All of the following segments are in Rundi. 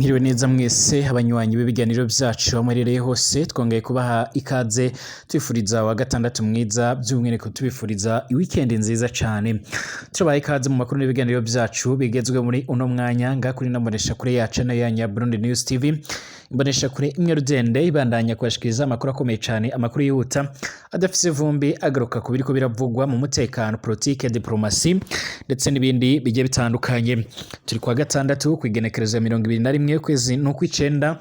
Mwiriwe neza mwese abanywanyi b'ibiganiro byacu aho muherereye hose, twongeye kubaha ikaze, twifuriza wa gatandatu mwiza, by'umwihariko tubifuriza weekend nziza cyane. Tubaha ikaze mu makuru n'ibiganiro byacu bigezwe muri uno mwanya ngaha kuri nambonesha kure yacu nayo yanyu ya Burundi News TV, imbonesha kure imwe rudende ibandanya kubashikiriza amakuru akomeye cyane, amakuru yihuta adafise ivumbi, agaruka ku biriko biravugwa mu mutekano, politike, diplomasi ndetse n'ibindi bigiye bitandukanye. Turi kwa gatandatu ku igenekerezo ya 21 ukwezi n'ukw'icenda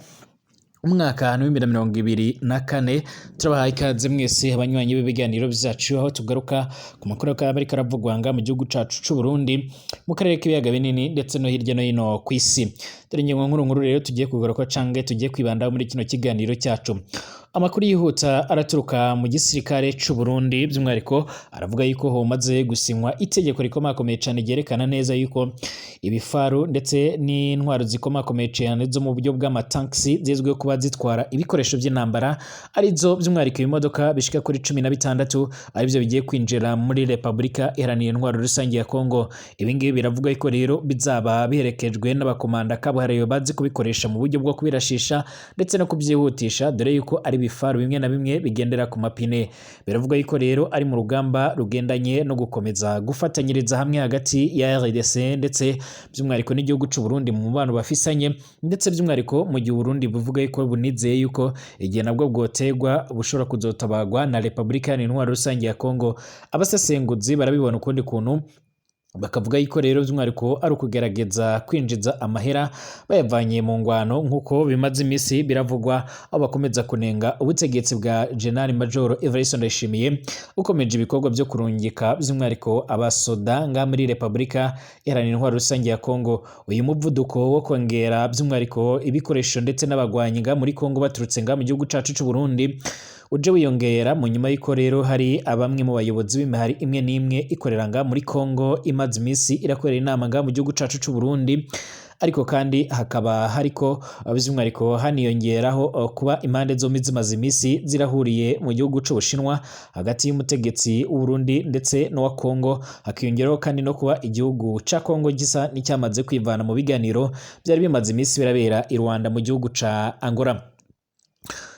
umwaka wa 2024. Turabahaye ikaze mwese abanywanyi b'ibiganiro byacu, aho tugaruka ku makuru akaba ariko aravugwa ngaha mu gihugu cacu c'u Burundi, mu karere k'ibiyaga binini ndetse no hirya no hino ku isi. Dore ingingo nkuru nkuru rero tugiye kugaruka canke tugiye kwibandaho muri kino kiganiro cyacu. Amakuru yihuta araturuka mu gisirikare c'u Burundi, by'umwihariko aravuga yuko homaze gusinywa itegeko rikomakomeye cane ryerekana neza yuko ibifaru ndetse n'intwaro zikomakomeye cane zo mu buryo bw'amatanksi zizwiho kuba zitwara ibikoresho by'intambara, arizo by'umwihariko ibimodoka bishika kuri 16, aribyo bigiye kwinjira muri Repubulika Iharanira Intwaro Rusange ya Kongo. Ibi ngibi biravuga yuko rero bizaba biherekejwe n'abakomanda kabuhariwe bazi kubikoresha mu buryo bwo kubirashisha ndetse no kubyihutisha, dore yuko ari ibifaru bimwe na bimwe bigendera ku mapine. Biravuga yuko rero ari mu rugamba rugendanye no gukomeza gufatanyiriza hamwe hagati ya RDC ndetse by'umwihariko n'igihugu c'u Burundi mu mubano bafisanye, ndetse by'umwihariko mu gihe Burundi buvuga yuko bunizeye yuko igihe nabwo bwotegwa bushobora kuzotabagwa na Repubulika Iharanira Intwaro Rusange ya Kongo. Abasesenguzi barabibona ukundi kuntu, bakavuga yuko rero by'umwihariko ari ukugerageza kwinjiza amahera bayavanye mu ngwano, nk'uko bimaze iminsi biravugwa, aho bakomeza kunenga ubutegetsi bwa General Major Evariste Ndayishimiye ukomeje ibikorwa byo kurungika by'umwihariko abasoda ngaha muri Repubulika Iharanira Intwaro Rusange ya Kongo. Uyu muvuduko wo kongera by'umwihariko ibikoresho ndetse n'abagwanyi ngaha muri Kongo baturutse ngaha mu gihugu cacu c'u Burundi uje wiyongera mu nyuma y'uko rero hari abamwe mu bayobozi b'imihari imwe n'imwe ikorera ngaha muri Kongo imaze iminsi irakorera inama ngaha mu gihugu cacu c'u Burundi. Ariko kandi hakaba hariko by'umwihariko haniyongeraho kuba impande zombi zimaze iminsi zirahuriye mu gihugu c'Ubushinwa hagati y'umutegetsi w'Uburundi ndetse n'uwa Kongo, hakiyongeraho kandi no kuba igihugu ca Kongo gisa n'icyamaze kwivana mu biganiro byari bimaze iminsi birabera i Rwanda mu gihugu ca Angola.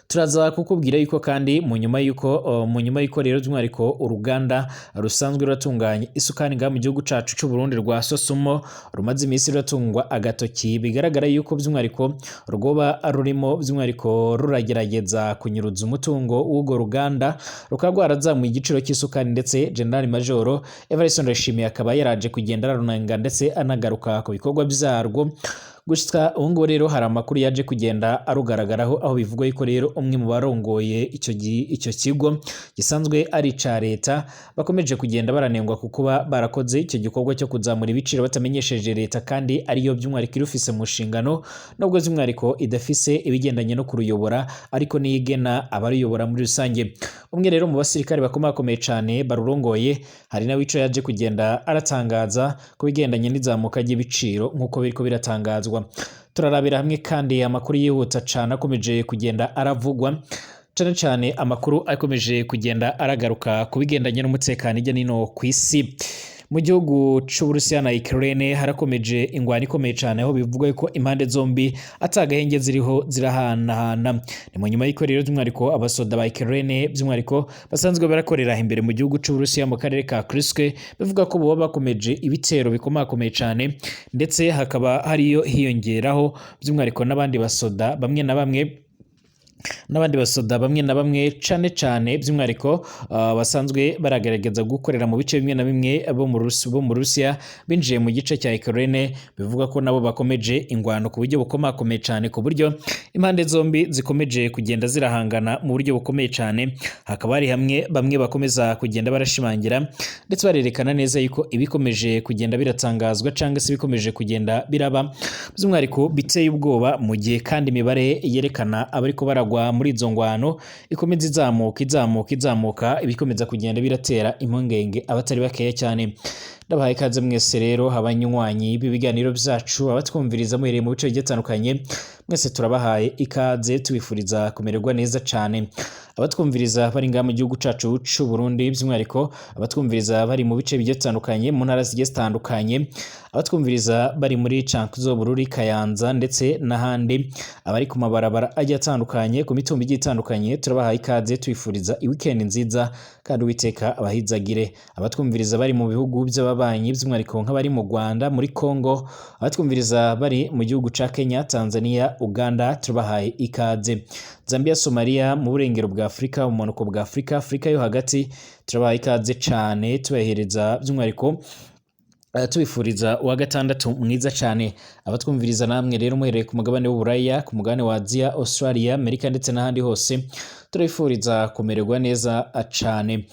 Turaza kukubwira yuko kandi mu nyuma yuko rero by'umwihariko uruganda rusanzwe ruratunganya isukari ngaha mu gihugu cacu c'u Burundi rwa Sosumo rumaze iminsi ruratungwa agatoki, bigaragara yuko by'umwihariko rwoba rurimo by'umwihariko ruragerageza kunyuruza umutungo w'urwo ruganda, rukaba rwarazamuye igiciro cy'isukari, ndetse General Major Evariste Ndayishimiye akaba yaraje kugenda ararunanga ndetse anagaruka ku bikorwa byarwo. Gusa ubu ngubu rero hari amakuru yaje kugenda arugaragaraho, aho bivugwa yuko rero umwe mu barongoye icyo kigo gisanzwe ari ica leta bakomeje kugenda baranengwa ku kuba barakoze icyo gikorwa cyo kuzamura ibiciro batamenyesheje leta, kandi ariyo by'umwihariko irufise mu nshingano, nubwo by'umwihariko idafise ibigendanye no kuruyobora, ariko niyo igena abaruyobora muri rusange. Umwe rero mu basirikare bakomakomeye cyane barurongoye hari nawe ico yaje kugenda aratangaza ku bigendanye n'izamuka ry'ibiciro nk'uko biriko biratangazwa. Turarabira hamwe kandi amakuru yihuta cyane akomeje kugenda aravugwa, cyane cyane amakuru akomeje kugenda aragaruka ku bigendanye n'umutekano hirya no hino ku isi. Mu gihugu c'Uburusiya na Ukraine harakomeje ingwano ikomeye cyane, aho bivugwa yuko impande zombi atagahenge ziriho zirahanahana. Ni mu nyuma y'uko rero by'umwihariko abasoda ba Ukraine by'umwihariko basanzwe barakorera imbere mu gihugu c'Uburusiya mu karere ka Kursk bivuga ko boba bakomeje ibitero bikomakomeye cyane, ndetse hakaba hariyo hiyongeraho by'umwihariko n'abandi basoda bamwe na bamwe, cane cane by'umwihariko basanzwe baragerageza gukorera mu bice bimwe na bimwe bo mu Rusiya binjiye mu gice cya Ukraine, bivuga ko nabo bakomeje ingwano ku buryo bukomakomeye cyane, ku buryo impande zombi zikomeje kugenda zirahangana mu buryo bukomeye cyane. Hakaba hari hamwe bamwe bakomeza kugenda barashimangira ndetse barerekana neza yuko ibikomeje kugenda biratangazwa cyangwa se ibikomeje kugenda biraba by'umwihariko biteye ubwoba, mu gihe kandi imibare yerekana abariko baragwa muri izo ngwano ikomeza izamuka, izamuka, izamuka, ibikomeza kugenda biratera impungenge abatari bakeya cyane. Ndabahaye ikaze mwese rero abanywanyi b'ibiganiro byacu, abatwumviriza muhereye mu bice bigiye bitandukanye. Mwese turabahaye ikaze, tubifuriza kumererwa neza cane. Abatwumviriza bari ngaha mu gihugu cacu c'u Burundi, by'umwihariko abatwumviriza bari mu bice bigiye bitandukanye, mu ntara zigiye zitandukanye, abatwumviriza bari muri Cankuzo, Bururi, Kayanza ndetse n'ahandi, abari ku mabarabara agiye atandukanye, ku mitumba igiye itandukanye, turabahaye ikaze, tubifuriza weekend nziza kandi Uwiteka abahizagire. Abatwumviriza bari mu bihugu by'ababanyi, by'umwihariko nk'abari mu Rwanda, muri Congo, abatwumviriza bari mu gihugu ca Kenya, Tanzania, Uganda, turabahaye ikaze. Zambia, Somalia, mu burengero bwa Afurika, mu bumanuko bwa Afurika, Afurika yo hagati, turabahaye ikaze cane, tubahereza by'umwihariko tubifuriza uwa gatandatu mwiza cyane. Abatwumviriza namwe rero muhereye ku mugabane w'Uburaya, ku mugabane wa Aziya, Australia, Amerika ndetse n'ahandi hose, turabifuriza kumererwa neza cane.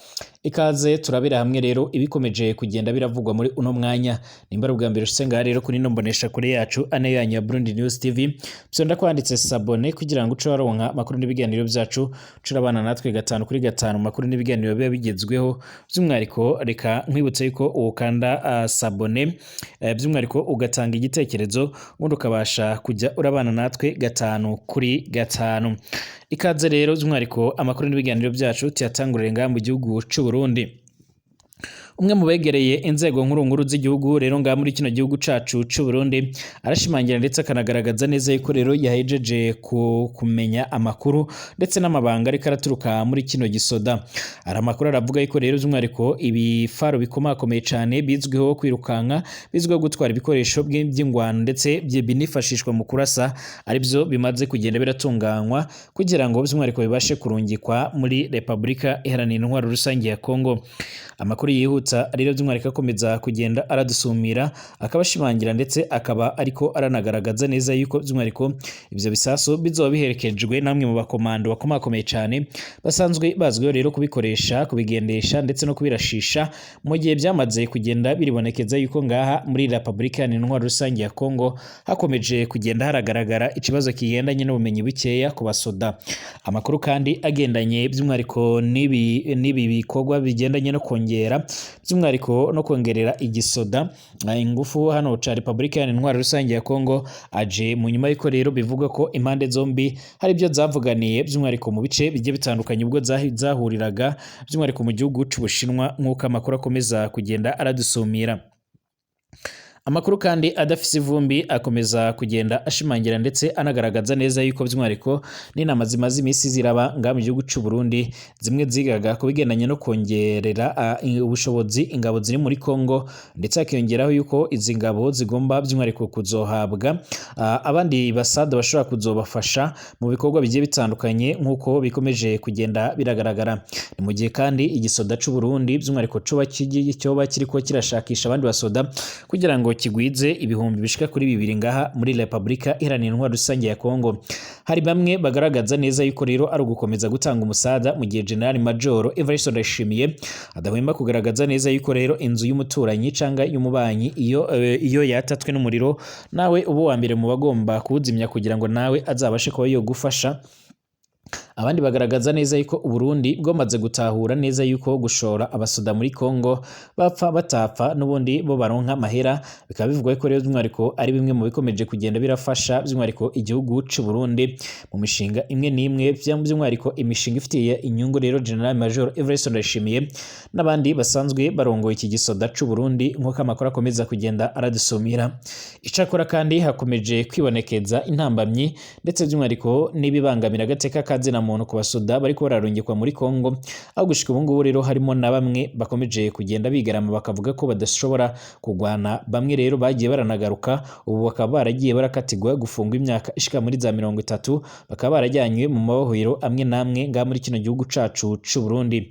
Ikaze, turabira hamwe rero ibikomeje kugenda biravugwa muri uno mwanya. Nimba ari ubwa mbere ushitse ngaha rero kuri ino mbonesha kure yacu ane yanyu ya Burundi News TV, vyonda kwanditse s'abonner kugira ngo uce waronka amakuru n'ibiganiro byacu, curabana natwe gatanu kuri gatanu mu makuru n'ibiganiro biba bigezweho. By'umwihariko reka nkwibutse yuko ukanda s'abonner, by'umwihariko ugatanga igitekerezo, ubundi ukabasha kujya urabana natwe gatanu kuri gatanu. Ikaze rero, by'umwihariko amakuru n'ibiganiro byacu tuyatangurire ngaha mu gihugu c'u Burundi. Umwe mu begereye inzego nkuru nkuru z'igihugu rero ngaha muri kino gihugu cacu c'u Burundi arashimangira ndetse akanagaragaza neza yuko rero yahejeje kumenya amakuru ndetse n'amabanga ariko araturuka muri kino gisoda. Hari amakuru aravuga yuko rero by'umwihariko ibifaro bikomakomeye cane bizwiho kwirukanka, bizwiho gutwara ibikoresho by'ingwano ndetse binifashishwa mu kurasa, aribyo bimaze kugenda biratunganywa kugira ngo by'umwihariko bibashe kurungikwa muri Repubulika Iharanira Intwaro Rusange ya Kongo. Amakuru yihuta rero by'umwihariko akomeza kugenda aradusumira, akaba ashimangira ndetse akaba ariko aranagaragaza neza yuko by'umwihariko ivyo bisasu bizoba biherekejwe namwe mu bakomando bakomakomeye cane basanzwe bazwiho rero kubikoresha, kubigendesha ndetse no kubirashisha, mu gihe byamaze kugenda biribonekeza yuko ngaha muri Repubulika Iharanira Intwaro Rusange ya Kongo hakomeje kugenda haragaragara ikibazo kigendanye n'ubumenyi bukeya ku basoda. Amakuru kandi agendanye by'umwihariko n'ibi bikorwa bigendanye no kongera by'umwihariko no kongerera igisoda ingufu hano ca Repubulika Iharanira Intwaro Rusange ya Kongo aje mu nyuma y'uko rero bivugwa ko impande zombi hari ibyo zavuganiye by'umwihariko mu bice bigiye bitandukanye ubwo zahuriraga by'umwihariko mu gihugu c'Ubushinwa, nk'uko amakuru akomeza kugenda aradusumira. Amakuru kandi adafise ivumbi akomeza kugenda ashimangira ndetse anagaragaza neza yuko by'umwihariko n'inama zimaze iminsi ziraba ngaha mu gihugu c'u Burundi, zimwe zigaga ku bigendanye no kongerera ubushobozi ingabo ziri muri Kongo, ndetse hakiyongeraho yuko izi ngabo zigomba by'umwihariko kuzohabwa abandi basada bashobora kuzobafasha mu bikorwa bigiye bitandukanye, nk'uko bikomeje kugenda biragaragara. Ni mu gihe kandi igisoda c'u Burundi by'umwihariko coba cyoba kiriko kirashakisha abandi basoda kugira ngo kigwize 2000 bishika ngaha muri Repubulika Iharanira Intwaro Rusange ya Kongo. Hari bamwe bagaragaza neza yuko rero ari ugukomeza gutanga umusada, mu gihe General Major Evariste Ndayishimiye adahwema kugaragaza neza yuko rero inzu y'umuturanyi canga y'umubanyi iyo yatatswe n'umuriro, nawe uba uwa mbere mu bagomba kuwuzimya kugira ngo nawe azabashe kuba yogufasha. Abandi bagaragaza neza yuko Uburundi bwamaze gutahura neza yuko gushora abasoda muri Kongo bapfa batapfa n'ubundi bo baronka amahera, bikaba bivugwa ko rero by'umwihariko ari bimwe mu bikomeje kugenda birafasha by'umwihariko igihugu c'u Burundi mu mishinga imwe n'imwe, by'umwihariko imishinga ifitiye inyungu rero General Major Evariste Ndayishimiye n'abandi basanzwe barongoye iki gisoda c'u Burundi, nk'uko amakuru akomeza kugenda aradusumira. Icakora kandi hakomeje kwibonekeza intambamyi ndetse by'umwihariko n'ibibangamira agateka ka zina muntu ku basoda bariko bararungikwa muri Kongo, aho gushika ubu ngubu rero harimo na bamwe bakomeje kugenda bigarama bakavuga ko badashobora kugwana. Bamwe rero bagiye baranagaruka, ubu bakaba baragiye barakatirwa gufungwa imyaka ishika muri za 30, bakaba barajyanywe mu mabohero amwe n'amwe ngaha muri kino gihugu cacu c'u Burundi.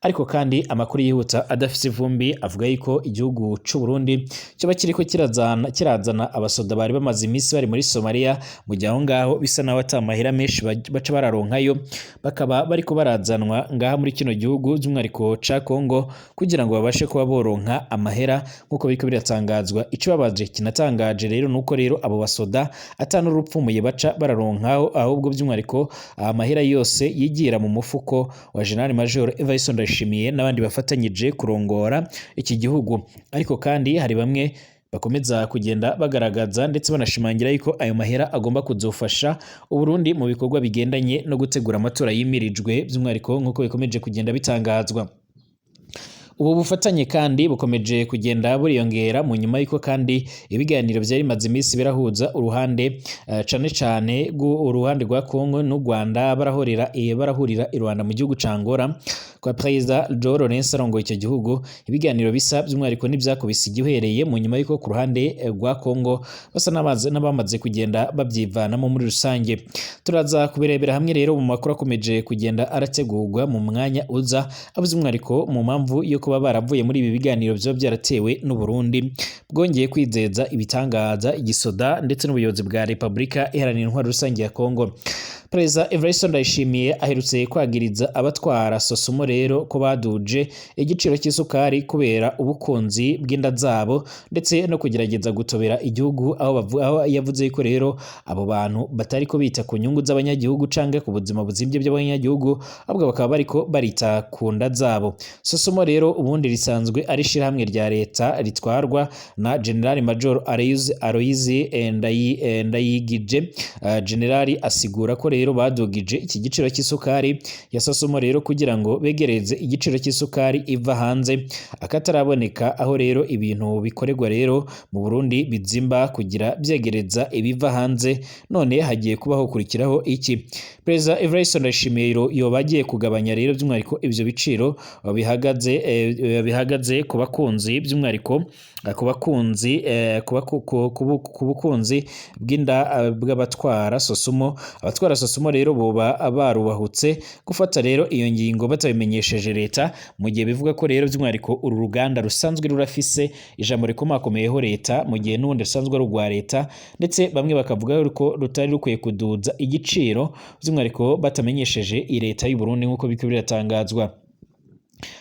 Ariko kandi amakuru yihuta adafise ivumbi avuga yuko igihugu c'u Burundi coba kiriko kirazana abasoda bari bamaze iminsi bari muri Somalia, mu gihe aho ngaho bisa naho ata mahera menshi baca bararonkayo, bakaba bariko barazanwa ngaha muri kino gihugu by'umwihariko ca Kongo kugira ngo babashe kuba boronka amahera, nk'uko biriko biratangazwa. Ikibabaje kinatangaje rero nuko rero abo basoda ata n'urupfumuye baca bararonkaho, ahubwo by'umwihariko amahera yose yigira mu mufuko wa General Major Evariste Ndayishimiye n'abandi bafatanyije kurongora iki gihugu. Ariko kandi hari bamwe Bakomeza kugenda bagaragaza ndetse banashimangira yuko ayo mahera agomba kuzofasha Uburundi mu bikorwa bigendanye no gutegura amatora yimirijwe, by'umwihariko nk'uko bikomeje kugenda bitangazwa. Ubu bufatanye kandi bukomeje kugenda buriyongera mu nyuma y'uko kandi ibiganiro vyari bimaze iminsi birahuza uruhande cane cane uruhande rwa Congo n'u Rwanda, barahurira i Rwanda mu gihugu ca Angola kwa Perezida João Lourenço arongoye ico gihugu. Ibiganiro bisa by'umwihariko n'ivyakubise igihereye mu nyuma y'uko ku ruhande rwa Congo basa n'abamaze kugenda babyivanamo muri rusange. Turaza kubirebera hamwe rero mu makuru akomeje kugenda arategurwa mu mwanya uza, by'umwihariko mu mpamvu yo kuba baravuye muri ibi biganiro vyoba byaratewe n'u Burundi bwongeye kwizeza ibitangaza igisoda ndetse n'ubuyobozi bwa Repubulika Iharanira Intwaro Rusange ya Congo. Perezida Evariste Ndayishimiye aherutse kwagiriza abatwara Sosumo rero ko baduje igiciro cy'isukari kubera ubukunzi bw'inda zabo ndetse no kugerageza gutobera igihugu, aho yavuze yuko rero abo bantu batari ko bita ku nyungu z'abanyagihugu canke ku buzima buzimvye by'abanyagihugu, ahubwo bakaba bariko barita ku nda zabo. Sosumo rero ubundi risanzwe ari ishirahamwe rya leta ritwarwa na General Major Aloys Ndayigije. General asigura ko rero badugije iki giciro cy'isukari ya Sosumo rero kugira ngo begereze igiciro cy'isukari iva hanze akataraboneka, aho rero ibintu bikorerwa rero mu Burundi bizimba kugira byegereza ibiva hanze. None hagiye kubaho kurikiraho iki? Perezida Evariste Ndayishimiye yoba agiye kugabanya rero by'umwihariko ivyo biciro bihagaze ku bakunzi, by'umwihariko ku bakunzi ku bukunzi bw'inda bw'abatwara Sosumo. Abatwara Sosumo rero boba barubahutse gufata rero iyo ngingo batabimenyesheje leta, mu gihe bivuga ko rero by'umwihariko uru ruganda rusanzwe rurafise ijambo rikomakomeyeho leta, mu gihe n'ubundi rusanzwe ari urwa leta, ndetse bamwe bakavuga ko rutari rukwiye kuduza igiciro by'umwihariko batamenyesheje leta y'u Burundi nk'uko biriko biratangazwa.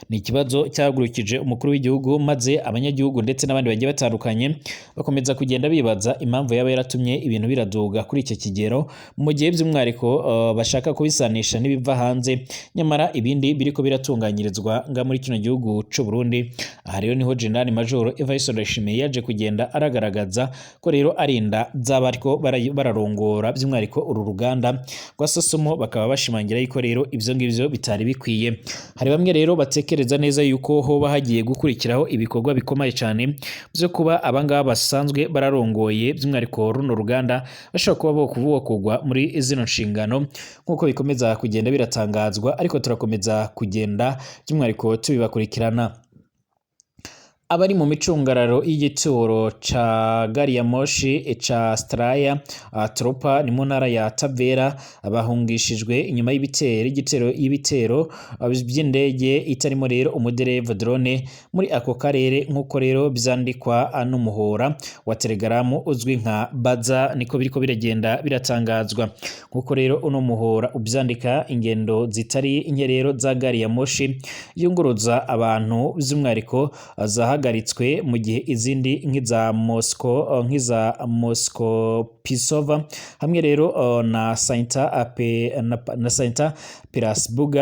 Ni ikibazo cyahagurukije umukuru w'igihugu, maze abanyagihugu ndetse n'abandi bagiye batandukanye bakomeza kugenda bibaza impamvu yaba yaratumye ibintu biraduga kuri icyo kigero, mu gihe by'umwihariko bashaka kubisanisha n'ibiva hanze, nyamara ibindi biriko biratunganyirizwa nga muri kino gihugu c'u Burundi. Aha rero niho General Major Evariste Ndayishimiye yaje kugenda aragaragaza ko rero arinda z'abariko bararongora by'umwihariko uru ruganda rwa Sosumo, bakaba bashimangira yuko rero ivyo ngivyo bitari bikwiye. Hari bamwe rero batekereza neza yuko hoba hagiye gukurikiraho ibikorwa bikomeye cyane byo kuba abangaba basanzwe bararongoye by'umwihariko runo ruganda bashobora kuba bokuvugwa muri zino nshingano nk'uko bikomeza kugenda biratangazwa, ariko turakomeza kugenda by'umwihariko tubibakurikirana. Abari mu micungararo y'igituro ca gari ya moshi ca Straya Tropa ni mu ntara ya Tavera bahungishijwe inyuma y'ibitero by'indege itarimo rero umudereva drone muri ako karere, nk'uko rero vyandikwa n'umuhora wa Telegram uzwi nka Baza, niko biriko biragenda biratangazwa. Nk'uko rero uno muhora uvyandika, ingendo zitari nke rero za gari ya moshi yunguruza abantu by'umwihariko zahagaritswe, mu gihe izindi nk'iza Moscow nk'iza Moscow Pisova hamwe rero na Saint Petersburg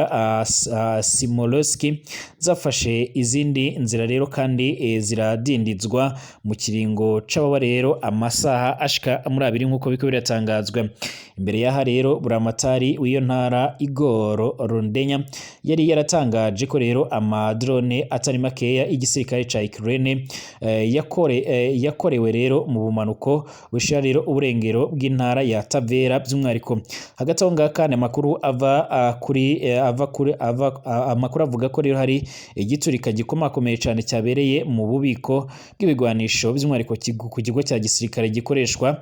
Simoloski zafashe izindi nzira rero kandi ziradindizwa mu kiringo c'ababa rero amasaha ashika muri abiri nk'uko biko biratangazwa. Imbere y'aha rero buramatari w'iyo ntara Igor Rondenya yari yaratangaje ko rero amadrone atari makeya y'igisirikare ca Ukraine yakorewe rero mu bumanuko bushira rero uburengero bw'intara ya Tavera by'umwihariko. Hagati aho ngaha kandi amakuru ava kuri ava kuri ava amakuru avuga ko rero hari igiturika gikomakomeye cyane cyabereye mu bubiko bw'ibigwanisho by'umwihariko ku kigo cya gisirikare gikoreshwa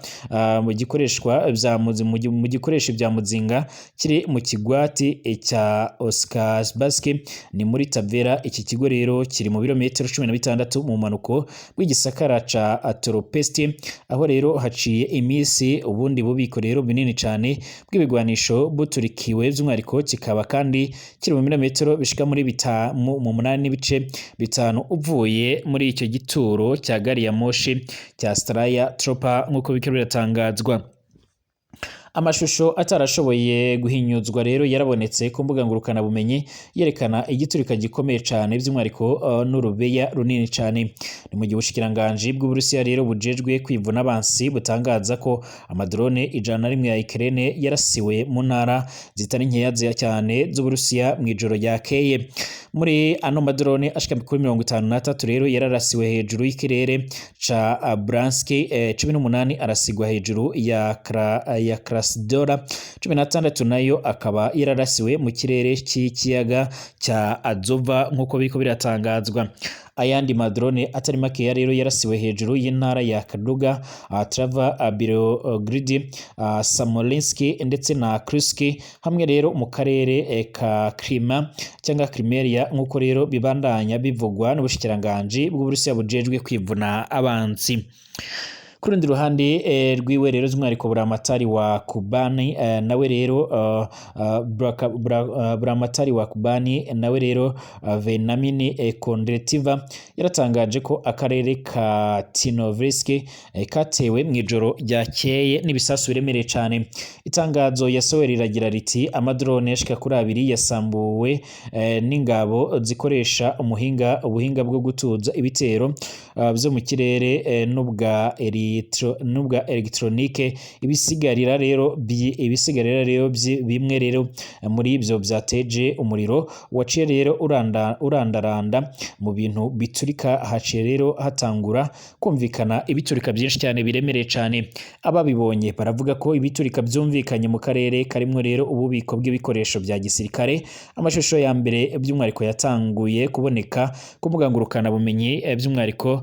mu gikoreshwa bya mu gikoresho bya Muzinga kiri mu kigwati cya Oscarsbaski ni muri Tavera. Iki kigo rero kiri mu birometero 16 mu manuko bw'igisakara ca Atropesti, aho rero haciye iminsi ubundi bubiko rero binini cyane bw'ibigwanisho buturikiwe by'umwihariko, kikaba kandi kiri mu birometero bishika muri mu 8.5 uvuye muri icyo gituro cya gari ya moshi cya Staraya Tropa nk'uko bikaba biratangazwa. Amashusho atarashoboye guhinyuzwa rero yarabonetse ku mbuga ngurukanabumenyi yerekana igiturika gikomeye cane, by'umwihariko n'urubeya runini cane. Ni mu gihe ubushikiranganji bw'Uburusiya rero bujejwe kwivuna abansi butangaza ko amadrone 101 ya Ukraine yarasiwe mu ntara zitari nkeya cyane z'Uburusiya mw'ijoro ryakeye. Muri ano madrone ashika kuri 53 rero yararasiwe hejuru y'ikirere ca Bryansk, 18 arasigwa hejuru ya Krasnodar, 16 nayo akaba yararasiwe mu kirere cy'ikiyaga cya Azova, nk'uko biriko biratangazwa. Ayandi madrone atari makeya rero yarasiwe hejuru y'intara ya Kaduga, Trava, Belgorod, Smolensk ndetse na Kursk, hamwe rero mu karere ka Crimea cyangwa Crimea, nk'uko rero bibandanya bivugwa n'ubushikiranganji bw'Uburusiya bujejwe kwivuna abansi. Ku rundi ruhande rwiwe rero, by'umwihariko buramatari wa Kubani nawe rero buramatari wa Kubani nawe rero Venamin Kondretiva yaratangaje ko akarere ka Tinovrisk katewe mu ijoro ryakeye n'ibisasu biremereye cane. Itangazo yasohoye riragira riti: "Amadrone ashika kuri abiri yasambuwe n'ingabo zikoresha ubuhinga bwo gutuza ibitero vyo mu kirere n'ubwa electronique. Ibisigarira rero bimwe rero muri ivyo vyateje umuriro waciye rero urandaranda mu bintu biturika. Haciye rero hatangura kumvikana ibiturika byinshi cyane biremereye cyane. Ababibonye baravuga ko ibiturika byumvikanye mu karere karimwo rero ububiko bw'ibikoresho bya gisirikare. Amashusho ya mbere by'umwihariko yatanguye kuboneka ku mbuga ngurukanabumenyi, by'umwihariko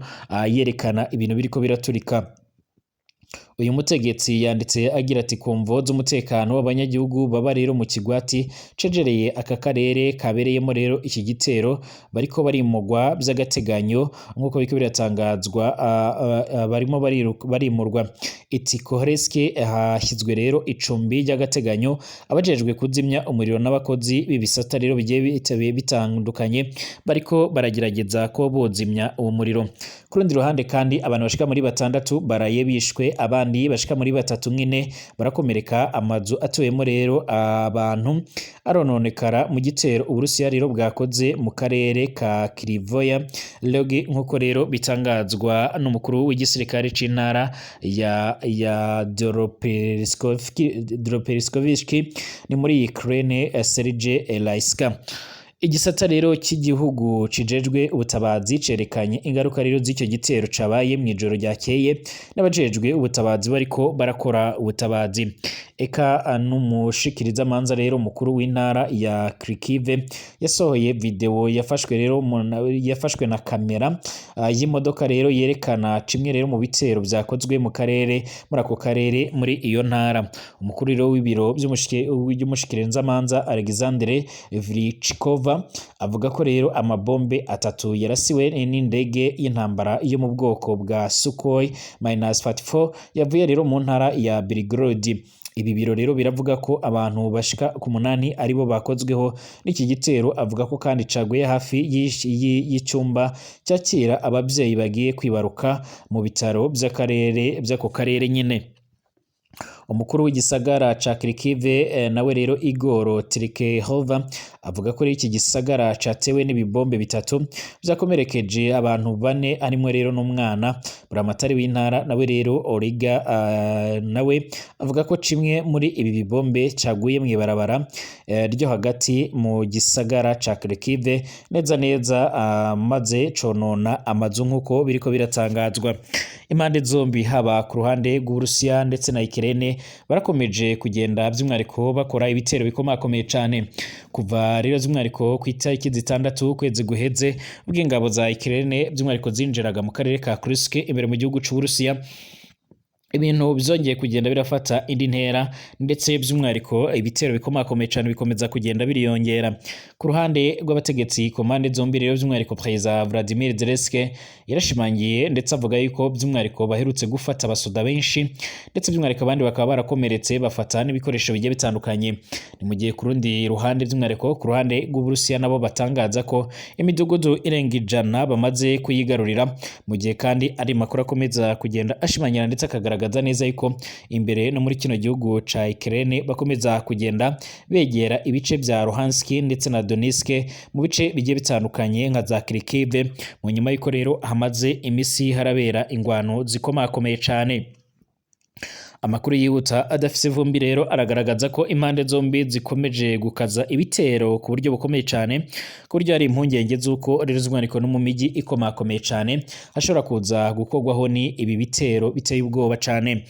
yerekana ibintu biriko biraturika." Uyu mutegetsi yanditse agira ati: "Ku mvo z'umutekano w'abanyagihugu baba rero mu kigwati cegereye aka karere kabereyemo rero iki gitero, bariko barimugwa by'agateganyo, nk'uko biriko biratangazwa, barimo barimurwa Itikoreski. Hashyizwe rero icumbi ry'agateganyo. Abajejwe kuzimya umuriro n'abakozi b'ibisata rero bigiye bitandukanye bariko baragerageza ko bozimya uwo muriro." Ku rundi ruhande kandi, abantu bashika muri batandatu baraye bishwe, abandi bashika muri batatu nyine barakomereka, amazu atuyemo rero abantu arononekara mu gitero Uburusiya rero bwakoze mu karere ka Krivoya Rogi, nk'uko rero bitangazwa n'umukuru w'igisirikare c'intara ya Dropeskovski ni muri Ukraine, Sergei Laiska. Igisata rero cy'igihugu kijejwe ubutabazi cerekanye ingaruka rero z'icyo gitero cabaye mu ijoro ryakeye, n'abajejwe ubutabazi bariko barakora ubutabazi. Eka n'umushikirizamanza rero mukuru w'intara ya Kharkiv yasohoye video yafashwe rero yafashwe na kamera y'imodoka rero yerekana kimwe rero mu bitero vyakozwe mu karere, muri ako karere, muri iyo ntara. Umukuru rero w'ibiro by'umushikirizamanza, Alexandre Vlichkova, avuga ko rero amabombe atatu yarasiwe n'indege y'intambara yo mu bwoko bwa Sukhoi -44 yavuye rero mu ntara ya Belgorod. Ibi biro rero biravuga ko abantu bashika ku munani aribo bakozweho n'iki gitero. Avuga ko kandi caguye hafi y'icyumba cyakira ababyeyi bagiye kwibaruka mu bitaro by'akarere, by'ako karere nyine. Umukuru w'igisagara ca Kharkiv nawe rero Igor Tereshkov avuga ko iki gisagara catewe n'ibibombe bitatu vyakomerekeje abantu bane, harimwo rero n'umwana. Buramatari w'intara nawe rero Origa nawe avuga ko kimwe muri ibi bibombe caguye mw'ibarabara ryo hagati mu gisagara ca Kharkiv neza neza, maze conona amazu, nk'uko biriko biratangazwa. Impande zombi, haba ku ruhande rw'Uburusiya ndetse na Ukraine, barakomeje kugenda by'umwihariko bakora ibitero bikomakomeye cane kuva rero by'umwihariko ku itariki 6 ukwezi guheze, ubwo ingabo za Ukraine by'umwihariko zinjiraga mu karere ka Kursk imbere mu gihugu c'Uburusiya. Ibintu byongeye kugenda birafata indi ntera, ndetse by'umwihariko ibitero bikomakomeye cyane bikomeza kugenda biriyongera ku ruhande rw'abategetsi ku mpande zombi. Rero by'umwihariko Perezida Vladimir Zelensky yarashimangiye ndetse avuga yuko by'umwihariko baherutse gufata abasoda benshi, ndetse by'umwihariko abandi bakaba barakomeretse, bafata n'ibikoresho bigiye bitandukanye. Ni mu gihe ku rundi ruhande, by'umwihariko ku ruhande rw'Uburusiya, nabo batangaza ko imidugudu irenga 100 bamaze kuyigarurira, mu gihe kandi ari makuru akomeza kugenda ashimangira ndetse akagaragaza Biragaragaza neza yuko imbere no muri kino gihugu ca Ukraine bakomeza kugenda begera ibice vya Luhansk ndetse na Donetsk mu bice bigiye bitandukanye nka za Kharkiv, mu nyuma yuko rero hamaze imisi harabera ingwano zikomakomeye cane. Amakuru yihuta adafise ivumbi rero aragaragaza ko impande zombi zikomeje gukaza ibitero ku buryo bukomeye cane, ku buryo hari impungenge z'uko rero z'umwihariko no mu miji ikomakomeye cane hashobora kuza gukorwaho ni ibi bitero biteye ubwoba cane.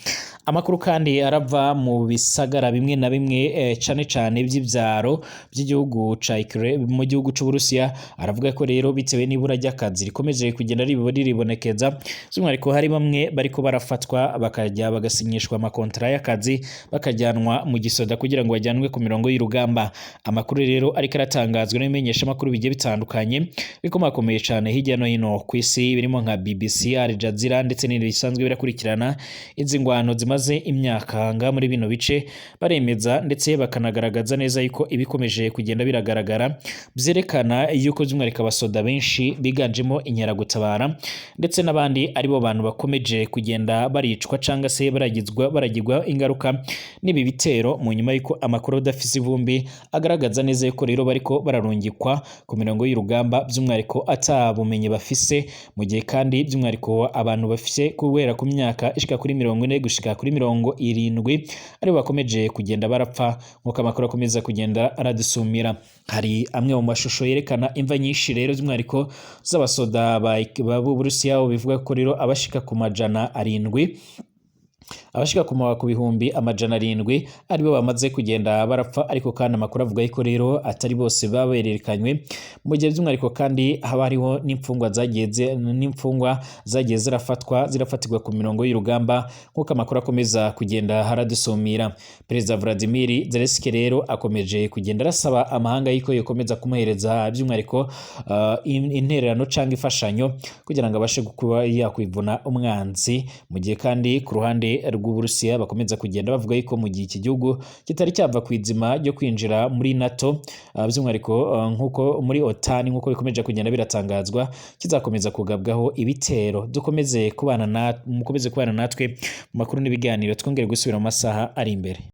Amakuru kandi arava mu bisagara bimwe na bimwe, cane cane vy'ivyaro by'igihugu ca Ukraine mu gihugu c'Uburusiya, aravuga ko rero bitewe n'ibura ry'akazi rikomeje kugenda riribonekeza, by'umwihariko hari bamwe bariko barafatwa bakajya bagasinyishwa amakontara y'akazi, bakajyanwa mu gisoda kugira ngo bajyanwe ku mirongo y'urugamba. Amakuru rero ariko aratangazwa n'ibimenyesha amakuru bigiye bitandukanye bikomakomeye cane hirya no hino ku isi, birimo nka BBC, Al Jazeera ndetse n'ibindi bisanzwe birakurikirana izi ngwano zimaze imyaka nga muri bino bice, baremeza ndetse bakanagaragaza neza yuko ibikomeje kugenda biragaragara vyerekana yuko by'umwihariko abasoda benshi biganjemo inkeragutabara ndetse n'abandi aribo bantu bakomeje kugenda baricwa canga se baragirwa ingaruka n'ibi bitero, mu nyuma yuko amakuru adafise ivumbi agaragaza neza yuko rero bariko bararungikwa ku mirongo y'urugamba by'umwihariko ata bumenyi bafise, mu gihe kandi by'umwihariko abantu bafise guhera ku myaka ishika kuri 40 gushika kuri 70 aribo bakomeje kugenda barapfa, nk'uko amakuru akomeza kugenda aradusumira. Hari amwe mu mashusho yerekana imva nyinshi rero by'umwihariko z'abasoda b'Uburusiya, bivuga ko rero abashika ku 700, abashika ku 700,000 aribo bamaze kugenda barapfa, ariko kandi amakuru avuga yuko rero atari bose babererekanywe, mu gihe by'umwihariko kandi haba hariho n'imfungwa zagiye zirafatwa zirafatirwa ku mirongo y'urugamba, nk'uko amakuru akomeza kugenda haradusumira. Perezida Vladimir Zelensky rero akomeje kugenda arasaba amahanga yuko yokomeza kumuhereza by'umwihariko intererano canke imfashanyo kugira ngo abashe kuba yakwivuna umwanzi, mu gihe kandi ku ruhande rw'Uburusiya bakomeza kugenda bavuga yuko mu gihe iki gihugu kitari cyava ku izima ryo kwinjira muri NATO, by'umwihariko nkuko muri OTAN, nkuko bikomeje kugenda biratangazwa, kizakomeza kugabwaho ibitero. Dukomeze kubana na mukomeze kubana natwe mu makuru n'ibiganiro, twongere gusubira mu masaha ari imbere.